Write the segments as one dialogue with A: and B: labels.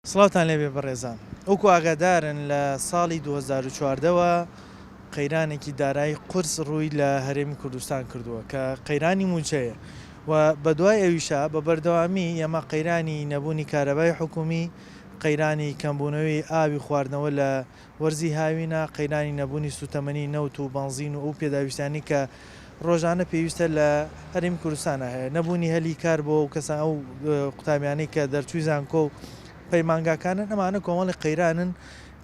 A: سڵاوتان لێبێ بەڕێزان. وەکو ئاگادارن لە ساڵی 2014 وە قەیرانێکی دارایی قورس ڕووی لە هەرێمی کوردستان کردووە کە قەیرانی مووچەیە و بەدوای ئەویشا بە بەردەوامی ئێمە قەیرانی نەبوونی کارەبای حکوومی، قەیرانی کەمبوونەوەی ئاوی خواردنەوە لە وەرزی هاوینە، قەیرانی نەبوونی سووتەمەنی نەوت و بەنزین و ئەو پێداویستیانەی کە ڕۆژانە پێویستە لە هەرێمی کوردستانا هەیە، نەبوونی هەلی کار بۆ ئەو کەسان ئەو قوتابیانەی کە دەرچووی زانکۆ و پەیمانگاکانن، ئەمانە کۆمەڵی قەیرانن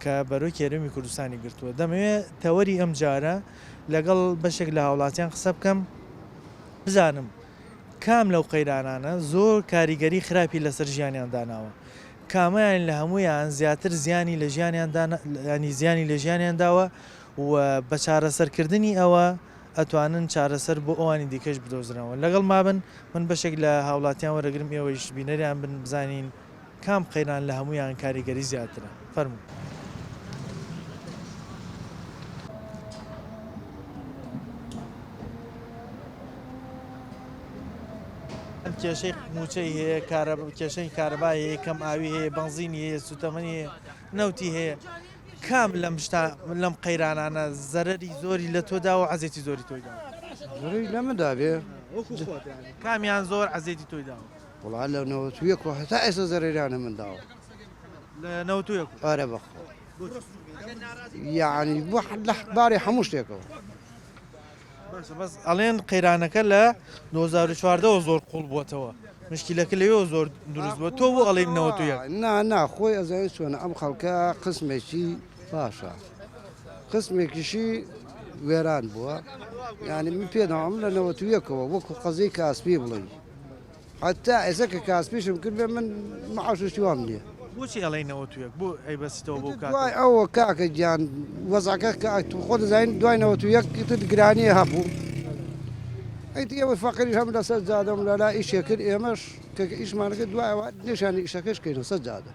A: کە بەرۆکی هەرێمی کوردستانی گرتووە. دەمەوێت تەوەری ئەمجارە لەگەڵ بەشێک لە هاوڵاتیان قسە بکەم بزانم کام لەو قەیرانانە زۆر کاریگەری خراپی لەسەر ژیانیان داناوە، کامەیان لە هەموویان زیاتر زیانی لە ژیانیان دانا یانی زیانی لە ژیانیان داوە و بە چارەسەرکردنی ئەوە ئەتوانن چارەسەر بۆ ئەوانی دیکەش بدۆزنەوە. لەگەڵ مابن من بەشێک لە هاوڵاتیان وەرەگرم ئێوەیش بینەریان بن بزانین کام قەیران لە هەموویان کاریگەری زیاترە. فەرموو. کێشەی مووچەی هەیە، کێشەی کارەبای هەیە، کەم ئاوی هەیە، بەنزینی هەیە، سووتەمەنی هەیە، نەوتی هەیە. کام لەم شتا لەم قەیرانانە زەرەری زۆری لە تۆ داوە و عەزێتی زۆری تۆی داوە؟
B: زەرەری لە من دابێ؟
A: وەکو خۆت یانی کامیان زۆر عەزێتی تۆی داوە؟
B: وەڵا لە 91 وە هەتا ئێستا زەرەریان لە من داوە.
A: لە 91 وە؟
B: ئەرە بەخوا. یەعنی بۆ لە بارەی هەموو شتێکەوە.
A: باشە بەس ئەڵێن قەیرانەکە لە 2014 ەوە زۆر قوڵ بووەتەوە مشکیلەکە لەوێوە زۆر دروست بووە تۆ بۆ ئەڵێی 91؟
B: نا نا خۆی ئەزانی چۆنە ئەم خەڵکە قسمێکی باشە قسمێکیشی وێران بووە یعنی من پێ دەڵێم لە 91ەوە وەکو قەزیەی کاسپی بڵێی حتا ئێستا کە کاسپیشم کرد بێ من معاش و شتی وام نییە.
A: بۆچی ئەڵێی 91 بۆ ئەیبەستیتەوە بەو کاتەوە؟
B: دوای ئەوە کاکە گیان وەزعەکە کە تۆ خۆت دەزانین دوای 91 ئیتر گرانی هەبوو ئیتر ئێمە فەقیریش هەم لەسەر جادەم لەلا ئیشێ کرد ئێمەش کە ئیشمان کرد دوای ئەوە نێشانی ئیشەکەش کەینەوە سەر جادە.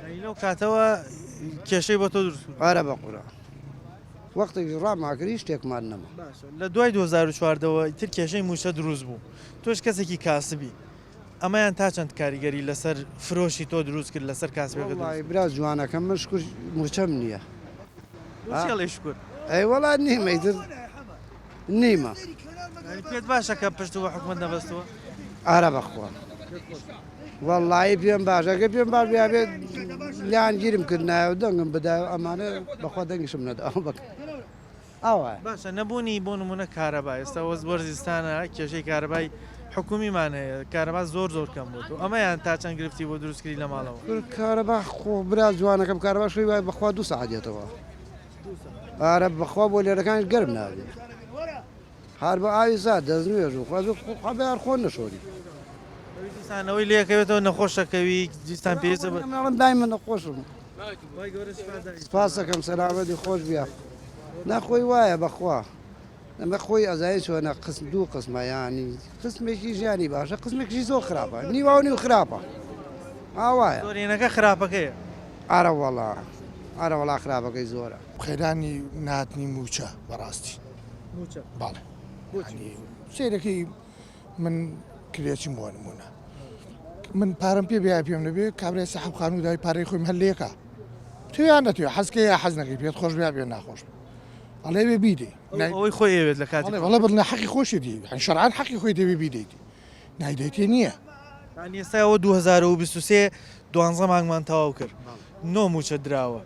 A: یانی لەو کاتەوە کێشەی بۆ تۆ دروست کرد؟
B: ئەرە بەقورئان. وەختێکیش ڕامان کرد هیچ شتێکمان نەما.
A: باشە لە دوای 2014 وە ئیتر کێشەی مووچە دروست بوو تۆش کەسێکی کاسبی ئەمەیان تا چەند کاریگەری لەسەر فرۆشی تۆ دروست کرد لەسەر کاسبەکە دروست
B: وەڵی برا جوانەکەم من شکر مووچەم نییە.
A: بۆچی ئەڵێی شکر؟
B: ئەی وەڵا نیمە ئیتر نیمە.
A: یانی پێت باشە کە پشت بە حکومەت نەبەستووە؟
B: ئارە بەخوا. وەڵایی پێم باشە گەر پێم باش بێ لیان گیرم کردنایە و دەنگم بدایە و ئەمانە بەخوا دەنگیشم نەدا ئاوایە.
A: باشە نەبوونی بۆ نمونە کارەبا ئێستا وەز وەرزی زستانە کێشەی کارەبای حکومیمان هەیە کارەبا زۆر زۆر کەم بوو ئەمەیان تا چەند گرفتی بۆ دروستکری لە ماڵەوە؟
B: کارەبا خۆ برا جوانەکەم کارەبا شوی وای بەخوا دوو سەعات دێتەوە ئارە بەخوا بۆ لێرەکانیش گەرم نابێ. هەر بە ئاوی سارد دەست نوێژ و خوا خوا بە یار خۆ نەشۆری.
A: ئەوی دیسانەوەی لێکەوێتەوە نەخۆشەکەوی دیسان پێویستە بە.
B: مناڵم دایمە نەخۆشم. سپاس دەکەم سەلامەتی خۆش بیا نەخۆی وایە بەخوا ئەمە خۆی ئەزای چۆنە قسم دوو قسمە ینی قسمێکی ژیانی باشە قسمێکی زۆر خراپە نیواو نیو خراپە ئاوایە
A: زۆرینەکە خراپەکەیە
B: ئارە وەڵا ئارە وەڵا خراپەکەی زۆرە.
C: قەیرانی نەهاتنی مووچە بەڕاستی.
A: مووچە
C: بەڵێ یانی سەیرەکەی من کرێچیم بۆ نمونە من پارەم پێ بێ پێم نەبێ کابرای سەحب خانوو دای پارەی خۆیم هەر لێکا تویان نەتوێ حەزکە یا حەز نەکەی پێت خۆش بێ پێ ناخۆش ئەڵێ بێ بیدەی
A: ئەوەی خۆی ئەوێت لە کاتی
C: بەڵێ بڵێ حەقی خۆشی دی شەرعان حەقی خۆی دەبێ بیدەیت نایدەیتێ نییە.
A: یانی ئێستا ئەوە 2023 دوانزە مانگمان تەواو کرد نۆ مووچە دراوە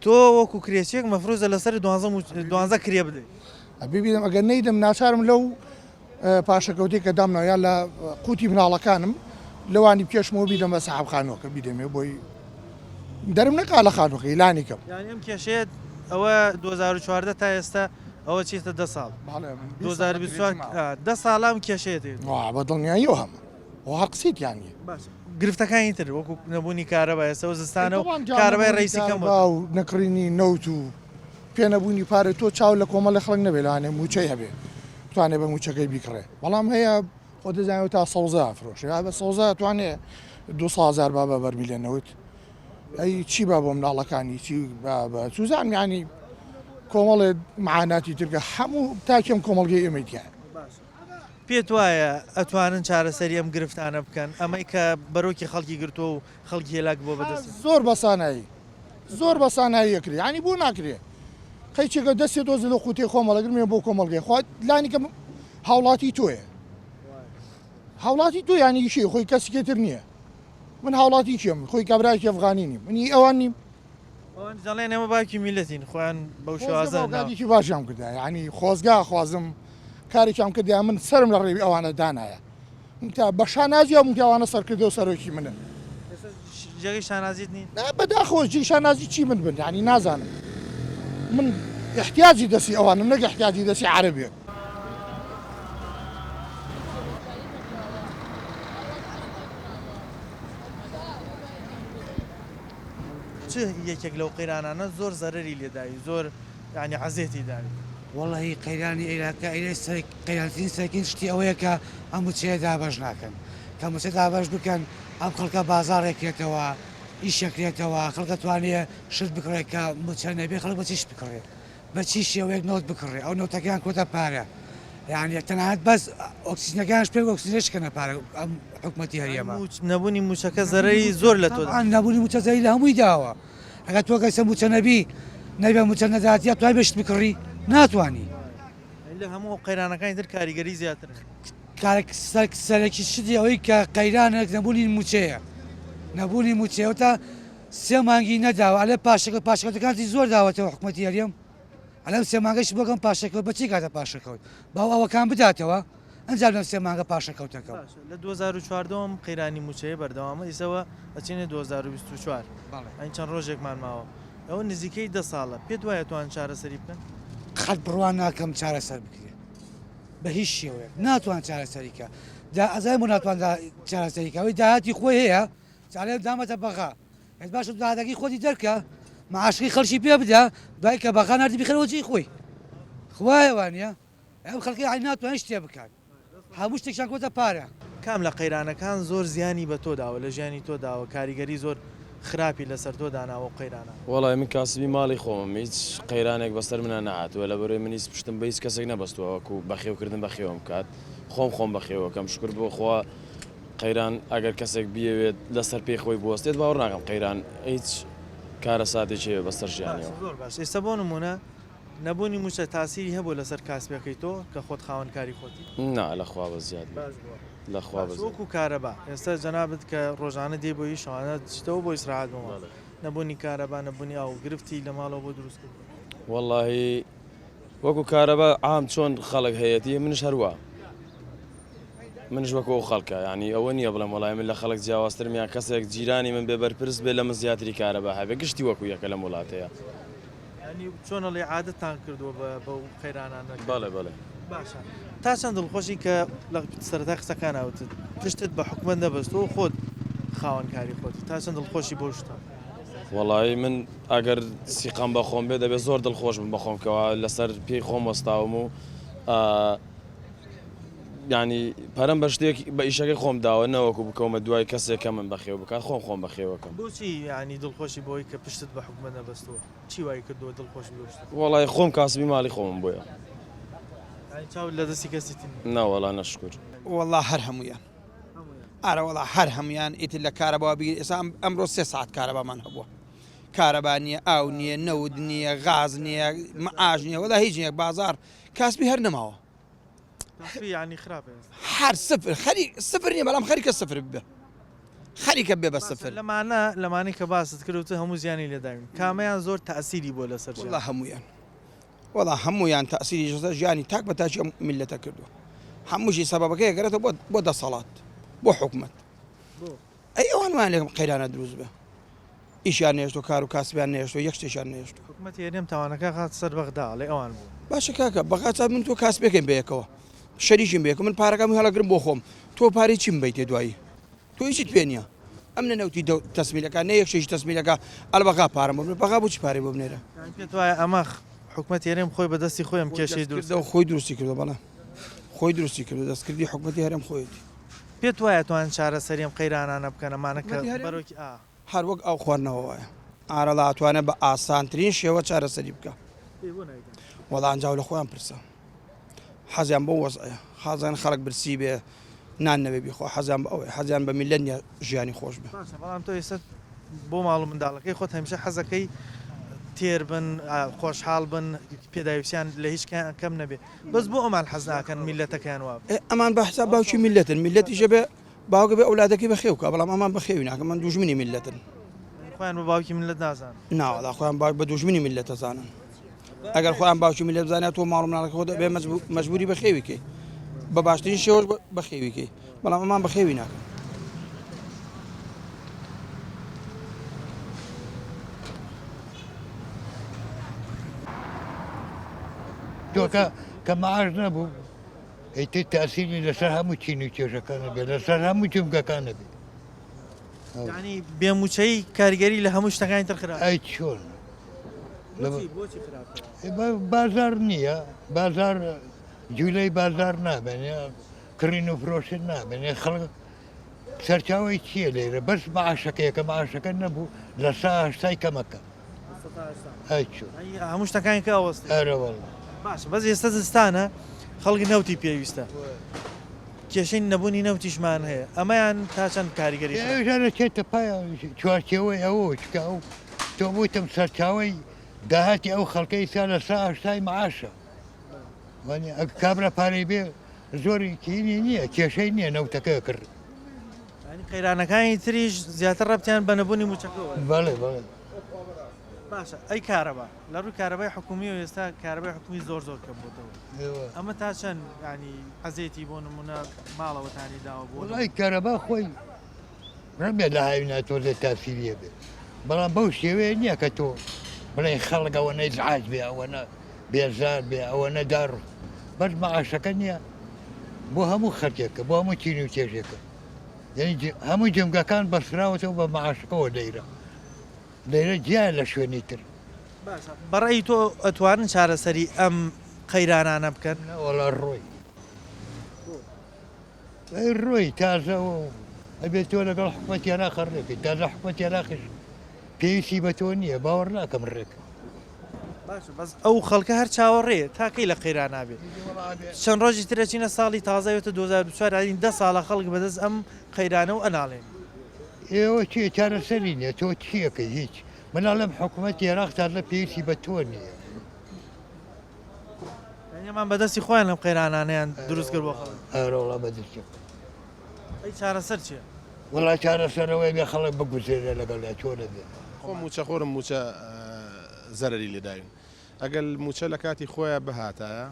A: تۆ وەکو کرێچیەک مەفروزە لەسەر دوانزە دوانزە کرێ بدەیت.
C: ئەبێ بیدەم ئەگەر نەیدەم ناچارم لەو پاشەکەوتەی کە دامناوە یا لە قوتی مناڵەکانم لەوانی بکێشمەوە بیدەم بە سەحەب خانووەکە بیدەمێ بۆی دەرم نەکا لە خانووەکەی لانی کەم.
A: یانی ئەم کێشەیە ئەوە 2014 تا ئێستا ئەوە چیتە دە ساڵ 2024 دە ساڵە ئەم کێشەیە دێت.
C: بە دڵنیاییەوە هەمە. و هەر قسەی تیا نییە.
A: باشە گرفتەکانی تر وەکو نەبوونی کارەبا ئێستا و زستانە و کارەبای ڕئیسی کەم
C: بۆتەوە. و نەکڕینی نەوت و پێ نەبوونی پارە تۆ چاو لە کۆمەڵی خەڵک نەبێ لەوانەیە مووچەی هەبێ بتوانێ بە مووچەکەی بیکڕێ بەڵام هەیە خۆ دەزانێت تا سەوزە ئەفرۆشێ بە سەوزە توانێ 200 هەزار با بە بەرمیلە نەوت ئەی چی با بۆ مناڵەکانی چی با بە سوزان یانی کۆمەڵێ معاناتی ترکە هەموو تاکێم کۆمەڵگەی ئێمەی تیایە.
A: پێت وایە ئەتوانن چارەسەری ئەم گرفتانە بکەن ئەمەی کە بەرۆکی خەڵکی گرتووە و خەڵکی هێلاک بووە بەدەستی؟
C: زۆر بە سانایی زۆر بە سانایی ئەکرێ یانی بۆ ناکرێ قەیچێکە دەستێ تۆزێ لەو قوتەی خۆم هەڵەگرم بۆ کۆمەڵگەی خوا لانی کەم هاوڵاتی تۆیە هاوڵاتی تۆ یانی ئیشی خۆی کەسیکێ تر نییە من هاوڵاتی کێم خۆی کابراکی ئەفغانی نیم منی ئەوان نیم
A: ئەوان دەڵێن ئێمە باوکی میلەتین خۆیان بەو شێوازە
C: کارێکی باشیان کردە ینی خۆزگا خوازم کارێکیان کردیا من سرم لە ڕێوی ئەوانە دانایە تا بە شانازی ئەو پیاوانە سەرکردە و سەرۆکی منن.
A: جێگەی شانازیت نین؟
C: نا بەداخەوە جێی شانازی چی من بن یانی نازانم من ئیحتیاجی دەستی ئەوانم نەک ئیحتیاجی دەستی عەرەبێک.
A: چ یەکێک لەو قەیرانانە زۆر زەرەری لێداوی زۆر یانی عەزێتی داوی؟
D: وەڵاهی قەیرانی ئێراق کە ئەیرە سەرەک قەیرانترین سەرەکین شتی ئەوەیە کە ئەم موچەیە دابەش ناکەن کە موچە دابەش بکەن ئەم خەڵکە بازاڕێک کرێتەوە ئیشە کرێتەوە خەڵک ئەتوانێ شت بکڕێ کە موچە نەبێ خەڵک بە چی شت بکڕێ بە چی شێوەیەک نەوت بکڕێ ئەو نەوتەکەیان کۆتە پارە یانی تەنانەت بەس ئۆکسجینەکانش پێ ئۆکسجینەش کەنە پارە ئەم حکومەتی هەرێمە.
A: نەبوونی موچەکە زەرەری زۆر لە تۆ
D: داوە. نەبوونی موچە زەرەری لە هەمووی داوە. ئەگەر تۆ کەسە موچە نەبی نەبێ موچە نەدات یا توانی بێ شت بکڕی ناتوانی.
A: لە هەموو ئەو قەیرانەکانی تر کاریگەری زیاتر هەیە.
D: کارە سەرەکی شتی ئەوەی کە قەیرانێک نەبوونی موچەیە نەبوونی موچەیە تا سێ مانگی نەداوە ئەلێ پاشەکەوت پاشەکەوتەکانتی زۆر داوەتەوە حکومەتی هەرێم ئەلەم سێ مانگەش بۆکەم پاشەکەوت بەچی کاتە پاشەکەوت باو ئەوەکان بداتەوە ئەنجا لەم سێ مانگە پاشەکەوتەکەم.
A: باشە لە 2014 ئەم قەیرانی مووچەیە بەردەوامە ئیسەوە ئەچینە 2024
D: بەڵێ.
A: ئەی چەند ڕۆژێکمان ماوە ئەوە نزیکەی دە ساڵە پێت وایە توان چارەسەری بکەن؟
D: قەت بڕوا ناکەم چارەسەر بکرێ بە هیچ شێوەیەک ناتوان چارەسەری کە دا ئەزای بۆ ناتوان چارەسەری کە ئەوەی داهاتی خۆی هەیە چارەیە دامەتە بەغا ئێ باشە داهاتەکەی خۆتی دەرکە معاشەکەی خەڵکی پێ بدە دوای کە بەغا ناردی بیخەرەوە جێی خۆی خوایە وانە ئەم خەڵکە یەعنی ناتوانێت شتێ بکات هەموو شتێکیان کۆتە پارە.
A: کام لە قەیرانەکان زۆر زیانی بە تۆ داوە لە ژیانی تۆ داوە کاریگەری زۆر خراپی لەسەر تۆ داناوە ئەو قەیرانە؟
E: وەڵای من کاسبی ماڵی خۆمم هیچ قەیرانێک بەسەر منا نەهاتووە لەبەرئەوەی من هیچ پشتم بە هیچ کەسێک نەبەستووە وەکو بەخێوکردن بەخێوم بکات خۆم خۆم بەخێوەکەم شوکر بۆ خوا قەیران ئەگەر کەسێک بیەوێت لەسەر پێی خۆی بوەستێت باوەڕ ناکەم قەیران هیچ کارەساتێکی هەبێت بەسەر ژیانیەوە.
A: باشە زۆر باش ئێستا بۆ نموونە نەبوونی مووچە تاسیری هەبووە لەسەر کاسبەکەی تۆ کە خۆت خاوەن کاری خۆتی؟
E: نا لە خوا بە زیاد بوو.
A: باش بووە.
E: لە خوا بە
A: باش
E: زیاد.
A: وەکو کارەبا ئێستا جەنابت کە ڕۆژانە دێی بۆ ئیش شەوانە دەچیتەوە بۆ ئیسراحەت بۆ ماڵ
E: بەڵێ.
A: نەبوونی کارەبا نەبوونی ئاو گرفتی لە ماڵەوە بۆ دروست کردووە؟
E: وەڵاهی وەکو کارەبا عام چۆن خەڵک هەیەتی منش هەروا منش وەکو ئەو خەڵکە یانی ئەوە نییە بڵێم وەڵای من لە خەڵک جیاوازترم یان کەسێک جیرانی من بێ بەرپرس بێ لە من زیاتری کارەبا هەبێ گشتی وەکو یەکە لەم وڵاتەیە.
A: یانی چۆن ئەڵێی عادەتتان کردووە بە بەو قەیرانانە کە.
E: بەڵێ بەڵێ.
A: باشە تا چەند دڵخۆشی کە لە سەرەتای قسەکانا وتت پشتت بە حکومەت نەبەستووە و خۆت خاوەن کاری خۆتی تا چەند دڵخۆشی بەو شتە؟
E: وەڵایی من ئەگەر سیقەم بە خۆم بێ دەبێ زۆر دڵخۆش بم بە خۆم کەوا لەسەر پێی خۆم وەستاوم و یانی پەرەم بە شتێک بە ئیشەکەی خۆم داوە نەوەکو بکەومە دوای کەسێک کە من بەخێو بکات خۆم خۆم بەخێوەکەم.
A: بۆچی یانی دڵخۆشی بەوەی کە پشتت بە حکومەت نەبەستووە؟ چی وای کردووە دڵخۆش بی بەو شتە؟
E: وەڵای خۆم کاسبی ماڵی خۆمم بۆیە.
A: یانی چاوت لە دەستی کەسی تر نییە؟
E: نەوەڵا نەشکور.
F: وەڵا هەر هەموویان. ئارەوەڵا هەر هەموویان ئیتر لە کارەباوە بگیر ئێستا ئەمڕۆ سێ سەعات کارەبامان هەبووە کارەبا نییە ئاو نییە نەوت نییە غاز نییە معاش نییە وەلا هیچ نییە بازار کاسبی هەر نەماوە
A: ینی خراپە
F: هەر سفر خەری سفر نییە بەڵام خەریکە سفر ببێ خەریکە بێ بە سفر
A: لەمانە لەمانەی کە باست کرد و هەموو زیانی لێداوین کامەیان زۆر تاسیری بۆ لەسەر
F: وەڵا هەمویان وەڵا هەموویان تەئسیری لەسەر ژیانی تاک بە تاکی ئەم میللەتە کردووە هەمووشی سەبەبەکەی ئەگەرێتەوە بۆ بۆ دەسەڵات بۆ حکومەت ئەی ئەوان وایان لێکم قەیرانە دروست بێ ئیشیان نێشتۆ کار و کاسبیان نێشتۆ یەک شتێکیان نێشتۆ
A: حکومەتی هەرێم تاوانەکە خات سەر بەغدا ئەڵێ ئەوان بوون
F: باشە کاکە بەغا چا من تۆ کاسبێکین بەیەکەوە شەریکین بەیەکەوە من پارەکەم هەڵەگرم بۆ خۆم تۆ پارەی چیم بەیتێ دوایی تۆ هیچت پێ نییە ئەم نە نەوتی تەسمیلەکە نە یەک شتێکی تەسمیلەکە ئەل بەغا پارەم بۆ بنێرە بەغا بۆچی پارەی بۆ بنێرە؟
A: یانی پێت وایە ئەمە حکومەتی هەرێم خۆی بە دەستی خۆی ئەم کێشەی دروست
F: کردەوە؟ خۆی دروستی کردوە بەڵێ خۆی دروستی کردوە دەستکردی حکومەتی هەرێم خۆیەتی.
A: پێت وایە توان چارەسەری ئەم قەیرانانە بکەن ئەمانە کە بەرۆکی ئا.
F: هەر وەک ئاو خواردنەوە وایە. ئارەڵا ئەتوانێ بە ئاسانترین شێوە چارەسەری بکا.
A: ئێ بۆ نایکەن؟
F: وەڵا ئەنجاو لە خۆیان پرسە. حەزیان بەو وەزعەیە حەزیان خەڵک برسی بێ نان نەبێ بیخوا حەزیان بە ئەوەیە حەزیان بە میللەت نیە ژیانی خۆش بێ.
A: باشە بەڵام تۆ ئێستا بۆ ماڵ و منداڵەکەی خۆت هەمیشە حەزەکەی تێر بن خۆشحاڵ بن پێداویستیان لە هیچ کەم نەبێ بەس بۆ ئەمان حەز ناکەن میللەتەکەیان وابێ؟
F: ئێ ئەمان بە حساب باوکی میللەتن میللەتیش ئەبێ باوک ئەبێ ئەولادەکەی بەخێو کا بەڵام ئەمان بەخێوی ناکەن ئەمان دوژمنی میللەتن.
A: خۆیان بە باوکی میللەت نازانن؟
F: ناوەڵا خۆیان بە دوژمنی میللەت ئەزانن. ئەگەر خۆیان باوکی میللەت بزانێت تۆ ماڵ و مناڵەکە خۆت ئەبێ مەجبوری بەخێوی کەی بە باشترین شێوەش بەخێوی کەی بەڵام ئەمان بەخێوی ناکەن.
G: تۆکە کە معاش نەبوو ئیتر تاسیری لەسەر هەموو چین و توێژەکانە بێ لەسەر هەموو جومگەکانە بێ.
A: یانی بێ مووچەیی کاریگەری لە هەموو شتەکانی تر خراپە.
G: ئەی چۆن؟
A: بۆچی بۆچی خراپە؟
G: بازار نییە بازار جوولەی بازار نامێنێ کڕین و فرۆشتن نامێنێ خەڵک سەرچاوی چییە لێرە بەس معاشەکەیە کە معاشەکە نەبوو لە سا هەشتای کەمەکە ئەی چۆن؟
A: هەموو شتەکانی کە ئەوەستێ.
G: ئەرە وەڵڵا.
A: باشە بەس ئێستا زستانە خەڵک نەوتی پێویستە. کێشەی نەبوونی نەوتیشمان هەیە، ئەمەیان تا چەند کاریگەری خراپە؟
G: ئەویش هەر ئەچێتە پای چوارچێوەی ئەوەوە، چونکە ئەو تۆ وتم سەرچاوەی داهاتی ئەو خەڵکە ئیستا لە سا هەشتای معاشە. وانیە ئەگەر کابرا پارەی بێ زۆری کینی نییە، کێشەی نییە نەوتەکە ئەکڕی.
A: یانی قەیرانەکانی تریش زیاتر ڕەبتیان بە نەبوونی مووچەکەوە هەیە.
G: بەڵێ بەڵێ.
A: باشە ئەی کارەبا؟ لە ڕووی کارەبای حکومیەوە ئێستا کارەبای حکومی زۆر زۆر کەم بۆتەوە ئەمە تا چەند ینی عەزێتی بۆ نمونە ماڵەوەتانی داوە بۆ
G: وڵی کارەبا خۆی ڕەنگە لە هاوینا تۆزێ تاسیریە بێ بەڵام بەو شێوەیە نییە کە تۆ بڵێ خەڵک ئەوە نەیزعاج بێ ئەوە نە بێزار بێ ئەوە نەدار بەس معاشەکە نییە بۆ هەموو خەرکێکە بۆ هەموو چین و تێژێکە یعنی هەموو جمگەکان بەسراوەتەوە بە معاشەکەەوە لەیرە لێرە جیایە لە شوێنی تر.
A: باشە بەڕەئی تۆ ئەتوانن چارەسەری ئەم قەیرانانە بکەن؟
G: نەوەڵا ڕۆی. ئەی ڕۆی تازە ئەبێ تۆ لەگەڵ حکومەتی عێراق ڕێکەی تازە حکومەتی عێراقیش پێویستی بە تۆ نییە باوەڕ ناکەم ڕێک.
A: باشە بەس ئەو خەڵکە هەر چاوەڕێیە تا کەی لە قەیرانا بێت؟ چەند ڕۆژی تر ئەچینە ساڵی تازە ئەوێتە 2024 یانی دە ساڵە خەڵک بەدەست ئەم قەیرانە و ئەناڵێنی.
G: ئێوە چی چارەسەری نیە تۆ چیەکەی هیچ من ئەڵێم حکومەتی عێراق تازە پێویستی بە تۆ نیە.
A: یانی ئەمان بەدەستی خۆیان ئەم قەیرانانەیان دروست کرد بۆ خەڵک.
G: ئەرەوەڵا بەدەستی خۆیان.
A: ئەی چارەسەر چیە؟
G: وەڵا چارەسەر ئەوەیە بێ خەڵک بگوزێرێ لەگەڵیا چۆنە بێ.
H: خۆم موچەخۆرم موچە زەرەری لێداوین ئەگەر موچە لە کاتی خۆیا بهاتایە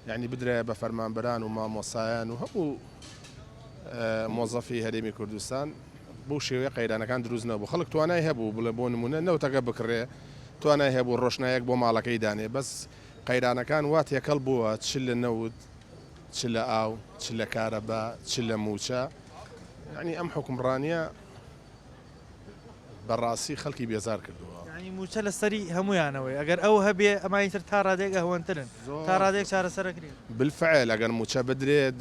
H: یانی بدرایە بە فەرمانبەران و مامۆستایان و هەموو مۆزەفی هەرێمی کوردستان بەو شێوەیە قەیرانەکان دروست نەبوو خەڵک توانای هەبوو بڵێ بۆ نمونە نەوتەکە بکڕێ توانای هەبوو ڕۆشنایەک بۆ ماڵەکەی دانێ بەس قەیرانەکان وا تێکەڵ بووە چ لە نەوت چ لە ئاو چ لە کارەبا چ لە موچە یعنی ئەم حکومڕانیە بەڕاستی خەڵکی بێزار کردووە.
A: یانی مووچە لە سەری هەموویانەوەیە ئەگەر ئەو هەبێ ئەمانی تر تا ڕادەیەک ئەهوەنترن تا ڕادەیەک چارەسەر ئەکرێن.
H: بالفعل ئەگەر مووچە بدرێت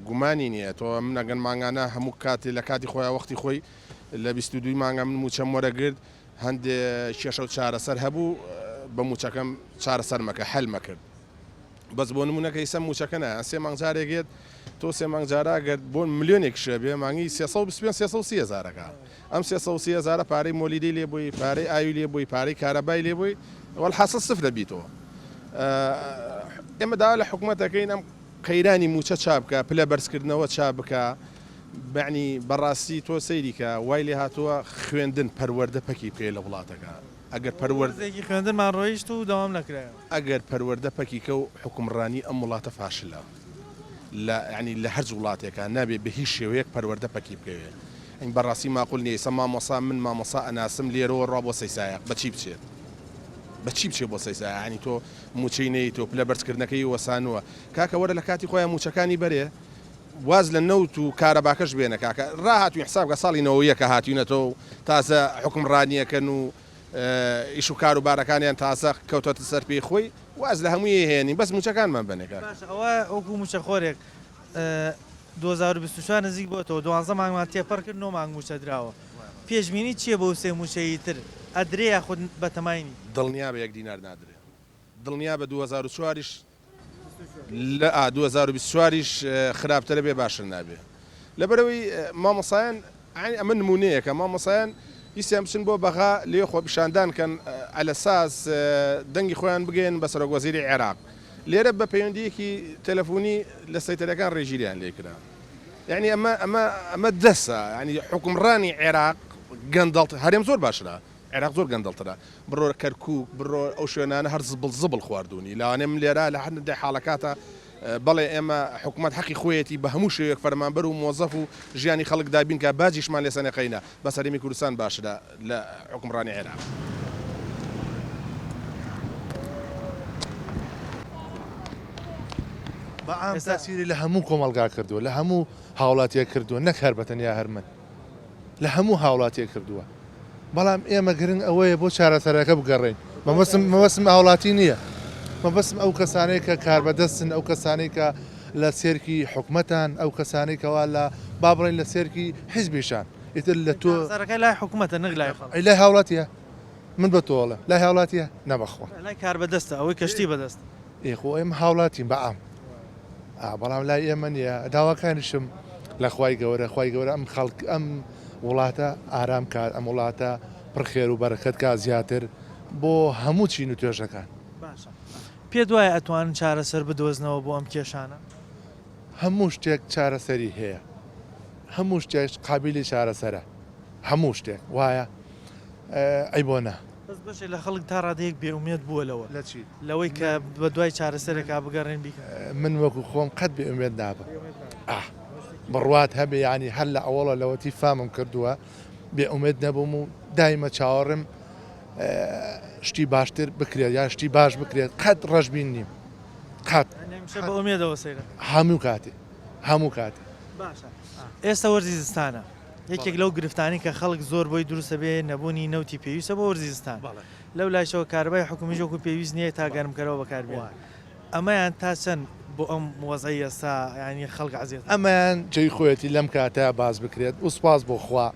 H: گومانی نییە تۆ من ئەگەر مانگانە هەموو کاتێ لە کاتی خۆیا وەختی خۆی لە 22 مانگا من مووچەم وەرەگرت هەندێ کێشە و چارەسەر هەبوو بە مووچەکەم چارەسەرمەکە حەلمەکرد. بەس بۆ نمونە کە ئیسە موچەکە نایە سێ مانگ جارێک یەت تۆ سێ مانگ جارا گەر بۆ ملیۆنێک شێ بێ مانگی 325 330 هەزارەکە ئەم 330 هەزارە پارەی مۆلیدەی لێ بووی پارەی ئاوی لێ بووی پارەی کارەبای لێ بووی وەلحاسڵ سفرە بیتەوە ئێمە داوا لە حکومەت دەکەین ئەم قەیرانی موچە چا بکە پلە بەرزکردنەوە چا بکە بەعنی بەڕاستی تۆ سەیریکە وای لێ هاتووە خوێندن پەروەردە پەکی بکەی لە وڵاتەکە ئەگەر پەروەردە.
A: وەرزێکی خوێندنمان ڕۆیشت و دەوام نەکرایەوە.
H: ئەگەر پەروەردە پەکی کەو حوکمڕانی ئەم وڵاتە فاشلە لە یانی لە هەرج وڵاتێکا نابێ بە هیچ شێوەیەک پەروەردە پەکی بکەوێ یانی بەڕاستی ماقول نیە ئیسا مامۆسا من مامۆسا ئەناسم لێرەوە ڕوا بۆ سەیسایەق بە چی بچێت بە چی بچێ بۆ سەیسایە یانی تۆ موچەی نەیتۆ پلە بەرزکردنەکەی وەسانووە کاکە وەرە لە کاتی خۆیان موچەکانی بەرێ واز لە نەوت و کارەباکەش بێنە کاکە ڕاهاتوین حساب کە ساڵی نەوەیەکە هاتوینەتەوە و تازە حوکمڕانیەکەن و ئیش و کار و بارەکانیان تازە کەوتۆتە سەر پێی خۆی واز لە هەمووی هێنین بەس موچەکانمان بەنێ کاکە.
A: باشە ئەوە وەکو موچەخۆرێک 2024 نزیک بۆتەوە دوانزە مانگمان تێپەڕ کرد نۆ مانگ موچە دراوە پێشبینی چیە بۆ سێ موچەیی تر ئەدرێ یاخود بەتەمای نی؟
H: دڵنیابە یەک دینار نادرێ دڵنیابە 2004 یش. لە ئا 2024 یش خراپترە بێ باشتر نابێ لەبەرئەوەی مامۆسایان یانی ئەمە نمونەیەکە مامۆسایان ویستیان بچن بۆ بەغا لەوێ خۆپیشاندان کەن عەلەساس دەنگی خۆیان بگەیەنن بە سەرۆک وەزیری عێراق لێرە بە پەیوەندیەکی تەلەفونی لە سەیتەرەکان ڕێگیریان لێکرا یانی ئەمە ئەمە ئەمە دەسە یانی حوکمڕانی عێراق گەندەڵ هەرێم زۆر باشترە عێراق زۆر گەندەڵترە بڕۆ کەرکوک بڕۆ ئەو شوێنانە هەر زبڵ زبڵ خواردوونی لەوانەیە من لێرە لە هەندێک حاڵەکاتە بەڵێ ئێمە حکومەت حەقی خۆیەتی بە هەموو شێوەیەک فەرمانبەر و مۆزەف و ژیانی خەڵک دابین کا باجیشمان لێ سەنێقەینە بەس هەرێمی کوردستان باشترە لە حوکمڕانی عێراق.
I: بە عام تاسیری لە هەموو کۆمەڵگا کردووە لە هەموو هاوڵاتیەک کردووە نەک هەر بە تەنیا هەر من. لە هەموو هاوڵاتیەک کردووە بەڵام ئێمە گرنگ ئەوەیە بۆ چارەسەرەکە بگەڕێین مەبەستم مەبەستم هاوڵاتی نییە مەبەستم ئەو کەسانەی کە کاربەدەستن ئەو کەسانەی کە لە سێرکی حکومەتان ئەو کەسانەی کەوا لە با بڵێن لە سێرکی حیزبیشان ئیتر لە تۆ
A: چارەسەرەکە لای حکومەتە نەک لای خەڵک.
I: ئەی لای هاوڵاتیە من بە تۆ ئەڵێم لای هاوڵاتیە نەبەخوا.
A: لای کاربەدەستە ئەوەی کەشتی بەدەستە.
I: ئێ خۆ ئێمە هاوڵاتین بە عام ئا بەڵام لای ئێمە نییە داواکانیشم لە خوای گەورە خوای گەورە ئەم خەڵک ئەم وڵاتە ئارام کات ئەم وڵاتە پڕ خێر و بەرەکەت کا زیاتر بۆ هەموو چین و توێژەکان.
A: باشە پێت وایە ئەتوانن چارەسەر بدۆزنەوە بۆ ئەم کێشانە؟
I: هەموو شتێک چارەسەری هەیە هەموو شتێک قابیلی چارەسەرە هەموو شتێک وایە ئەی بۆ نا؟
A: بەس بەشێک لە خەڵک تا ڕادەیەک بێ ئومێد بووە لەوە.
I: لە چی؟
A: لەوەی کە بە دوای چارەسەرێکا بگەڕێن بیکەن.
I: من وەکو خۆم قەت بێ ئومێد نابم. ئاه بڕوات هەبێ یانی هەر لە ئەوەڵە لەوەتی فامم کردووە بێ ئومێد نەبووم و دایمە چاوەڕێم شتی باشتر بکرێت یان شتی باش بکرێت قەت ڕەشبین نیم قەت.
A: یانی هەمیشە بە ئومێدەوە سەیرەکەی.
I: هەموو کاتێ هەموو کاتێ.
A: باشە ئێستا وەرزی زستانە یەکێک لەو گرفتانەی کە خەڵک زۆر بۆی دروست دەبێ نەبوونی نەوتی پێویستە بۆ وەرزی زستان لەو لایشەوە کارەبای حکومیش وەکو پێویست نییە تا گەرمکەرەوە بەکاربێن ئەمەیان تا چەند بۆ ئەم وەزعەی ئێستا یانی خەڵک عەزێت
I: ئەمەیان جێی خۆیەتی لەم کاتە باس بکرێت و سوپاس بۆ خوا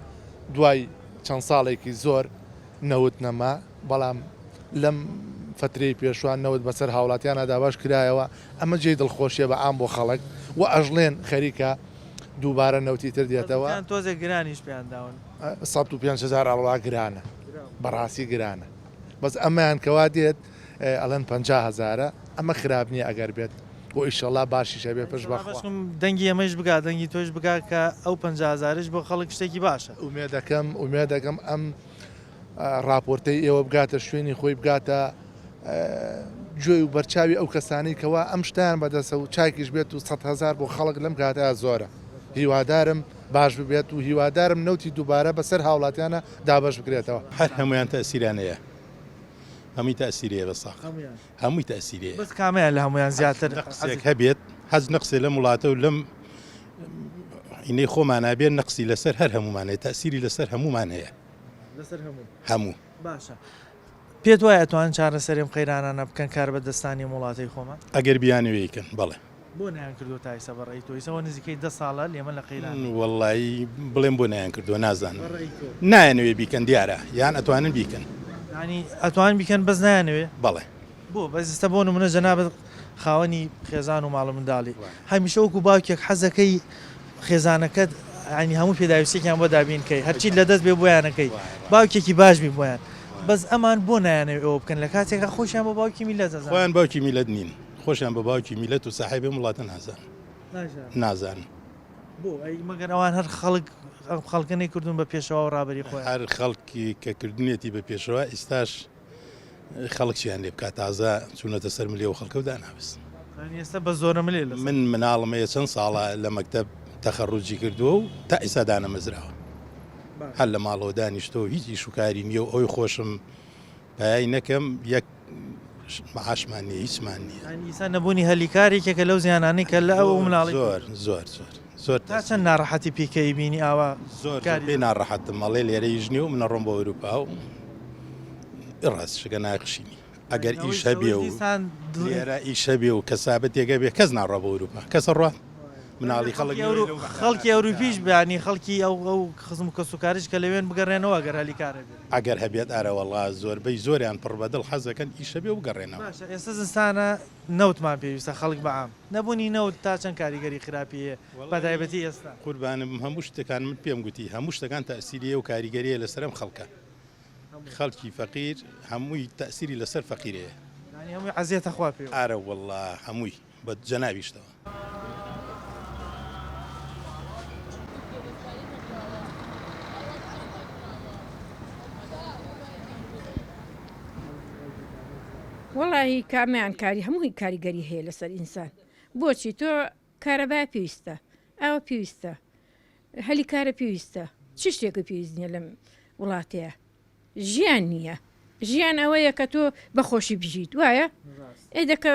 I: دوای چەند ساڵێکی زۆر نەوت نەما بەڵام لەم فەترەی پێشوە نەوت بەسەر هاوڵاتیانا دابەش کرایەوە ئەمە جێی دڵخۆشیە بە عام بۆ خەڵک و ئەژڵێن خەریکە دووبارە نەوتی تر دێتەوە.
A: بەس تۆزێک گرانیش پێیان داون.
I: 105 هەزار ئەڵا گرانە بەڕاستی گرانە بەس ئەمەیان کەوا دێت ئەڵێن 50 هەزارە ئەمە خراپ نییە ئەگەر بێت و ئیشەڵا باشیش ئەبێ پشت بەخوا.
A: بەشکم دەنگی ئێمەیش بگا دەنگی تۆیش بگا کە ئەو 50 هەزارەیش بۆ خەڵک شتێکی باشە.
I: ئومێدەکەم ئومێدەکەم ئەم ڕاپۆرتەی ئێوە بگاتە شوێنی خۆی بگاتە گوێی و بەرچاوی ئەو کەسانەی کەوا ئەم شتیان بەدەسە و چاکیش بێت و 100 هەزار بۆ خەڵک لەم کاتەیا زۆرە هیوادارم باش ببێت و هیوادارم نەوتی دووبارە بەسەر هاوڵاتیانە دابەش بکرێتەوە.
J: هەر هەموویان تەئسیریان هەیە هەمووی تەئسیری هەیە بە ساق هەمووی تەئسیری هەیە.
A: بەس کامەیان لە هەموویان زیاتر؟
J: هەرچ نەقسێک هەبێت هەرچ نەقسێ لەم وڵاتە و لەم ئینەی خۆمانا بێت نەقسی لەسەر هەر هەموومان هەیە تەئسیری لەسەر هەموومان هەیە.
A: لەسەر هەموو؟
J: هەموو.
A: باشە پێت وایە ئەتوانن چارەسەری ئەم قەیرانانە بکەن کاربەدەستانی ئەم وڵاتەی خۆمان؟
J: ئەگەر بیانەوێ ئەیکەن بەڵێ.
A: بۆ نەیان کردووە تا ئیستا بە ڕەئی تۆ؟ ئیستا نزیکەی دە ساڵە لێمە لە قەیرانین.
J: وەڵایی بڵێم بۆ نەیان کردووە نازانم.
A: بە ڕەئی تۆ؟
J: نایانەوێ بیکەن دیارە یان ئەتوانن بیکەن.
A: یانی ئەتوانن بیکەن بەس نایانەوێ؟
J: بەڵێ.
A: بۆ؟ بەس ئیستا بۆ نمونە جەنابت خاوەنی خێزان و ماڵ و منداڵی هەمیشە وەکو باوکێک حەزەکەی خێزانەکەت ینی هەموو پێداویستێکیان بۆ دابین کەی هەرچی لەدەست بێ بۆیانەکەی باوکێکی باش بی بۆیان بەس ئەمان بۆ نایانەوێ ئەوە بکەن لە کاتێکا خۆشیان بە باوکی میللەت ئەزانن.
J: خۆیان باوکی میللەت نین خۆشیان بە باوکی میللەت و ساحێبی ئەم وڵاتە نازانن نازانن.
A: بۆ ئەی مەگەر ئەوان هەر خەڵک ئەم خەڵکە نەیکردوون بە پێشەوا و ڕابەری خۆیان؟
J: هەر خەڵکی کە کردونیەتی بە پێشەوا ئیستاش خەڵک چیان لێ بکات تازە چوونەتە سەر ملی ئەو خەڵکە و دانابست.
A: یانی ئێستا بە زۆرە ملێ لەسەر.
J: من مناڵم هەیە چەند ساڵە لە مەکتەب تەخەڕوجی کردووە و تا ئیستا دانەمەزراوە هەر لە ماڵەوە دانیشتووە و هیچ ئیش و کاری نییە و ئەوی خۆشم پایای نەکەم یەک معاشمان نییە هیچمان نییە.
A: یانی ئیستا نەبوونی هەلی کار یەکێکە لەو زیانانەی کە لە ئەو مناڵەی
J: زۆر زۆر زۆر زۆر
A: تا چەند ناڕەحەتی پیکەی بینی ئاوا
J: زۆر زۆر پێی ناڕەحەتم ئەڵێ لێرە ئیش نییە و من ئەڕۆم بۆ ئەوروپا و ڕاستیشەکە ناخشینی ئەگەر ئیش هەبێ و لێرە ئیش هەبێ و کەسابەتێک هەبێ کەس ناڕوا بۆ ئەوروپا کەس ئەڕوات؟ مناڵی خەڵک
A: خەڵکی ئەوروپیش بیانی خەڵکی ئەو ئەو خزم و کەسوکاریش کە لەوێن بگەڕێنەوە گەر هەلی کار هەبێت.
J: ئەگەر هەبێت ئەرەوەڵا زۆربەی زۆریان پڕ بەدڵ حەزەکەن ئیشە بێ و بگەڕێنەوە.
A: باشە ئێستا زستانە نەوتمان پێویستە خەڵک بە عام نەبوونی نەوت تا چەند کاریگەری خراپی هەیە بە تایبەتی ئێستا؟
J: قوربانم هەموو شتەکان من پێم گوتی هەموو شتەکان تەئسیری هەیە و کاریگەری هەیە لەسەر ئەم خەڵکە خەڵکی فەقیر هەمووی تەئسیری لەسەر فەقیر هەیە.
A: یانی هەمووی عەزیەتە خوا پێوە.
J: ئارەوەڵا هەمووی بە جەنابیشتەوە.
K: وەڵاهی کامیان کاری هەمووی کاریگەری هەیە لەسەر ئینسان بۆچی تۆ کارەبای پێویستە ئاوە پێویستە هەلی کارە پێویستە چ شتێکە پێویست نییە لەم وڵاتەیە ژیان نییە ژیان ئەوەیە کە تۆ بە خۆشی بژیت وایە ئێ دەکە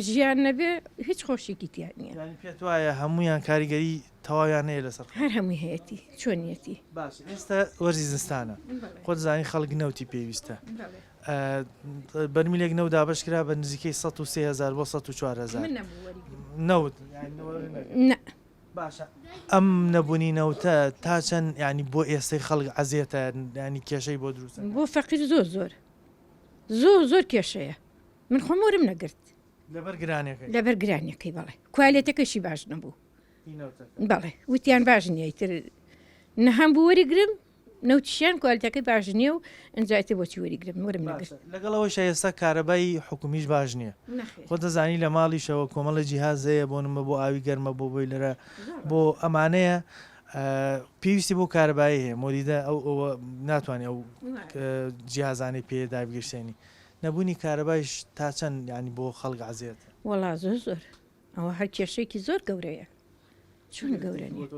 K: ژیان نەبێ هیچ خۆشیکی تیا نییە
A: یانی پێت وایە هەموویان کاریگەری تەواویان هەیە لەسەر خەڵک؟
K: هەر هەمووی هەیەتی چۆنیەتی.
A: باشە ئێستا وەرزی زستانە خۆت زانی خەڵک نەوتی پێویستە بەرمیلێک نەوت دابەش کرا بە نزیکەی 103 هەزار بۆ 104 هەزار
K: من نەبوو وەریگرم
A: نەوت
K: نا
A: باشە ئەم نەبوونی نەوتە تا چەند یانی بۆ ئێستەی خەڵک عەزێتە یانی کێشەی بۆ دروست
K: بۆ فەقیر زۆر زۆر زۆر زۆر کێشەیە من خۆم وەرم نەگرت
A: لەبەر گرانەکەی
K: لەبەر گرانەکەی بەڵێ کوالێتەکەشی باش نەبوو بەڵێ وتیان باش نییە ئیتر نەهام بوو وەریگرم نەوتیشیان کوالتەکەی باش نییە و ئینجا ئیتر بۆچی وەریگرم وەرم نەگرت.
A: لەگەڵ ئەوەیشا ئێستا کارەبای حکومیش باش نییە. خۆت دەزانی لە ماڵیشەوە کۆمەڵێ جیهاز هەیە بۆ نمە بۆ ئاوی گەرمە بۆ بۆیلەرە بۆ ئەمانەیە پێویستی بۆ کارەبایی هەیە مۆلیدە ئەو ئەوە ناتوانانی ئەو جیهازانەی پێ دابگیرسێنی نەبوونی کارەبایش تا چەند یانی بۆ خەڵک عەزێتە؟
K: وەڵا زۆر زۆر ئەوە هەر کێشەیەکی زۆر گەورەیە. چۆن گەورە نیە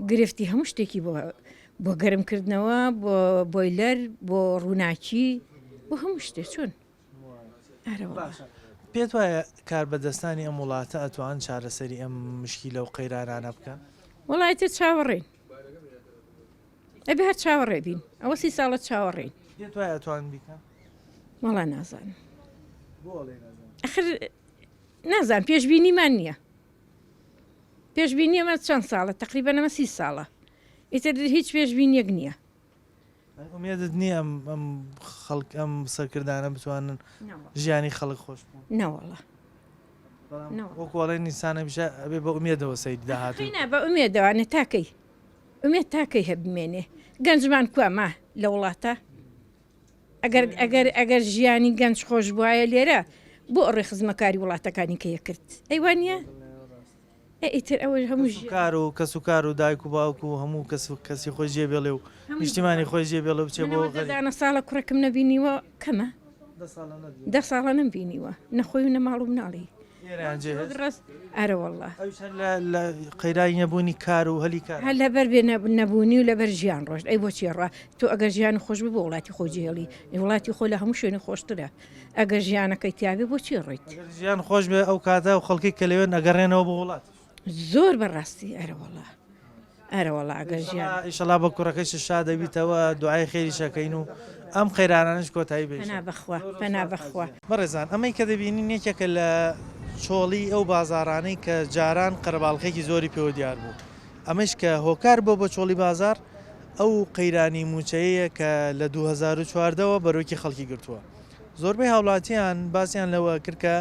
K: گرفتی هەموو شتێکی بۆ بۆ گەرمکردنەوە بۆ بۆیلەر بۆ ڕووناکی بۆ هەموو شتێ چۆن
A: پێت وایە کاربەدەستانی ئەم وڵاتە ئەتوان چارەسەری ئەم مشکیلە و قەیرانانە بکەن؟
K: وەڵایتە چاوەڕێین ئەبێ هەر چاوەڕێ بین ئەوە سی ساڵە چاوەڕێین
A: پێت وایە ئەتوان بیکەن؟
K: وەڵا نازانم ئەخر نازان پێشبینیمان نییە پێشبینی ئەمە چەند ساڵە تەقریبەن ئەمە سی ساڵە ئیتر هیچ پێشبینیەک نییە.
A: ئومێدت نییە ئەم ئەم خەڵک ئەم سەرکردانە بتوانن ژیانی خەڵک خۆش بکەن؟
K: نەوەڵا
A: وەکو ئەڵێن ئینسان هەمیشە ئەبێ بە ئومێدەوە سەیری داهاتوو
K: نا بە ئومێدەوانێ تاکەی ئومێد تاکەی هە بمێنێ گەنجمان کوا ما لە وڵاتە ئەگەر ئەگەر ئەگەر ژیانی گەنج خۆش بوایە لێرە بۆ ئەڕێ خزمەکاری وڵاتەکانی کە یەکرد ئەی وانە ئیتر ئەوە هەموو
A: کار و کەس و کار و دایک و باوک و هەموو کەس و کەسی خۆی جێ بێڵێ و نیشتیمانی خۆی جێ بێڵێ بچێ بۆ
K: دانە ساڵە کوڕەکەم نەبینیوە کەمە دە ساڵە نەم بینیوە نەخۆی و نەماڵ و مناڵی
A: ئێرەیان جێ هێشت؟
K: ڕاست ئەرە وەڵا.
A: ئەویش هەر لە لە قەیرانی نەبوونی کار و هەلی کار.
K: هەر لەبەر بێ نەبوونی و لەبەر ژیان ڕۆشت ئەی بۆچی ڕا تۆ ئەگەر ژیان خۆش بوو بۆ وڵاتی خۆ جێڵی وڵاتی خۆ لە هەموو شوێنی خۆشترە ئەگەر ژیانەکەی تیابێ بۆچی ڕۆیت؟
A: ئەگەر ژیان خۆش بێ ئەو کاتە ئەو خەڵکەی کە لەوێن ئەگەڕێنەوە بۆ وڵاتیش.
K: زۆر بەڕاستی ئەرە وەڵا. ئەرەوەڵا ئەگەر ژیان.
A: ئیشەڵا بە کوڕەکەشت شاد دەبیتەوە دوعای خێریش ئەکەین و ئەم قەیرانانەش کۆتایی بێ
K: پەنا بەخوا پەنا بەخوا.
A: بەڕێزان ئەمەی کە دەبینین یەکێکە لە چۆڵی ئەو بازاڕانەی کە جاران قەرەباڵخێکی زۆری پێوە دیار بوو ئەمەش کە هۆکار بووە بۆ چۆڵی بازاڕ ئەو قەیرانی مووچەیەیە کە لە 2014 وە بەرۆکی خەڵکی گرتووە زۆربەی هاوڵاتیان باسیان لەوە کرد کە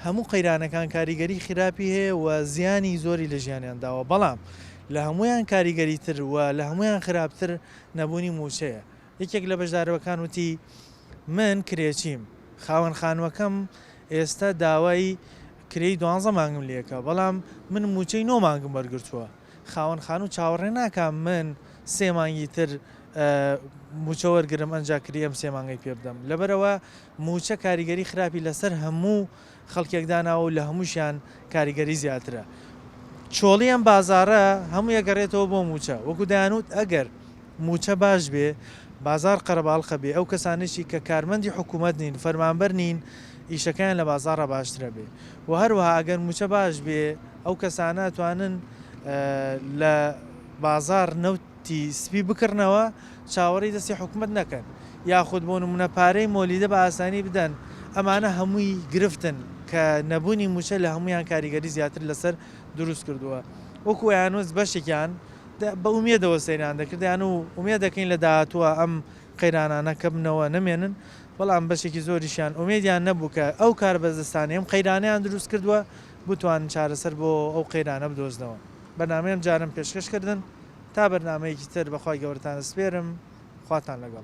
A: هەموو قەیرانەکان کاریگەری خراپی هەیە و زیانی زۆری لە ژیانیان داوە، بەڵام لە هەموویان کاریگەریتر و لە هەموویان خراپتر نەبوونی مووچەیە. یەکێک لە بەشداربەکان وتی، من کرێچیم، خاوەن خانووەکەم ئێستا داوای کرێی دوانزە مانگم لێکە، بەڵام من مووچەی نۆ مانگم وەرگرتووە، خاوەن خانوو چاوەڕێ ناکا من سێ مانگی تر مووچە وەرگرم ئەنجا کرێی ئەم سێ مانگەی پێ بدەم، لەبەرئەوە مووچە کاریگەری خراپی لەسەر هەموو خەڵکێک داناوە و لە هەمووشیان کاریگەری زیاترە. چۆڵی ئەم بازاڕە هەمووی ئەگەڕێتەوە بۆ مووچە. وەکو دەیانوت ئەگەر مووچە باش بێ، بازاڕ قەرەباڵخە بێ، ئەو کەسانەشی کە کارمەندی حکوومەت نین، فەرمانبەر نین، ئیشەکەیان لە بازاڕا باشترە بێ. و هەروەها ئەگەر مووچە باش بێ، ئەو کەسانە ئەتوانن لە بازاڕ نەوت تی سپی بکڕنەوە چاوەڕێی دەستی حکومەت نەکەن یاخود بۆ نمونە پارەی مۆلیدە بە ئاسانی بدەن ئەمانە هەمووی گرفتن. کە نەبوونی مووچە لە هەموویان کاریگەری زیاتر لەسەر دروست کردووە. وەکو ئەیانوت بەشێکیان بە ئومێدەوە سەیریان دەکرد دەیان و ئومێد دەکەین لە داهاتووە ئەم قەیرانانە کەبنەوە نەمێنن، بەڵام بەشێکی زۆریشیان ئومێدیان نەبوو کە ئەو کاربەدەستانەی ئەم قەیرانەیان دروست کردووە بتوانن چارەسەر بۆ ئەو قەیرانە بدۆزنەوە. بەرنامەی ئەمجارەم پێشکەش کردن تا بەرنامەیەکی تر بەخوای گەورەتان ئەسپێرم خواتان لەگەڵ.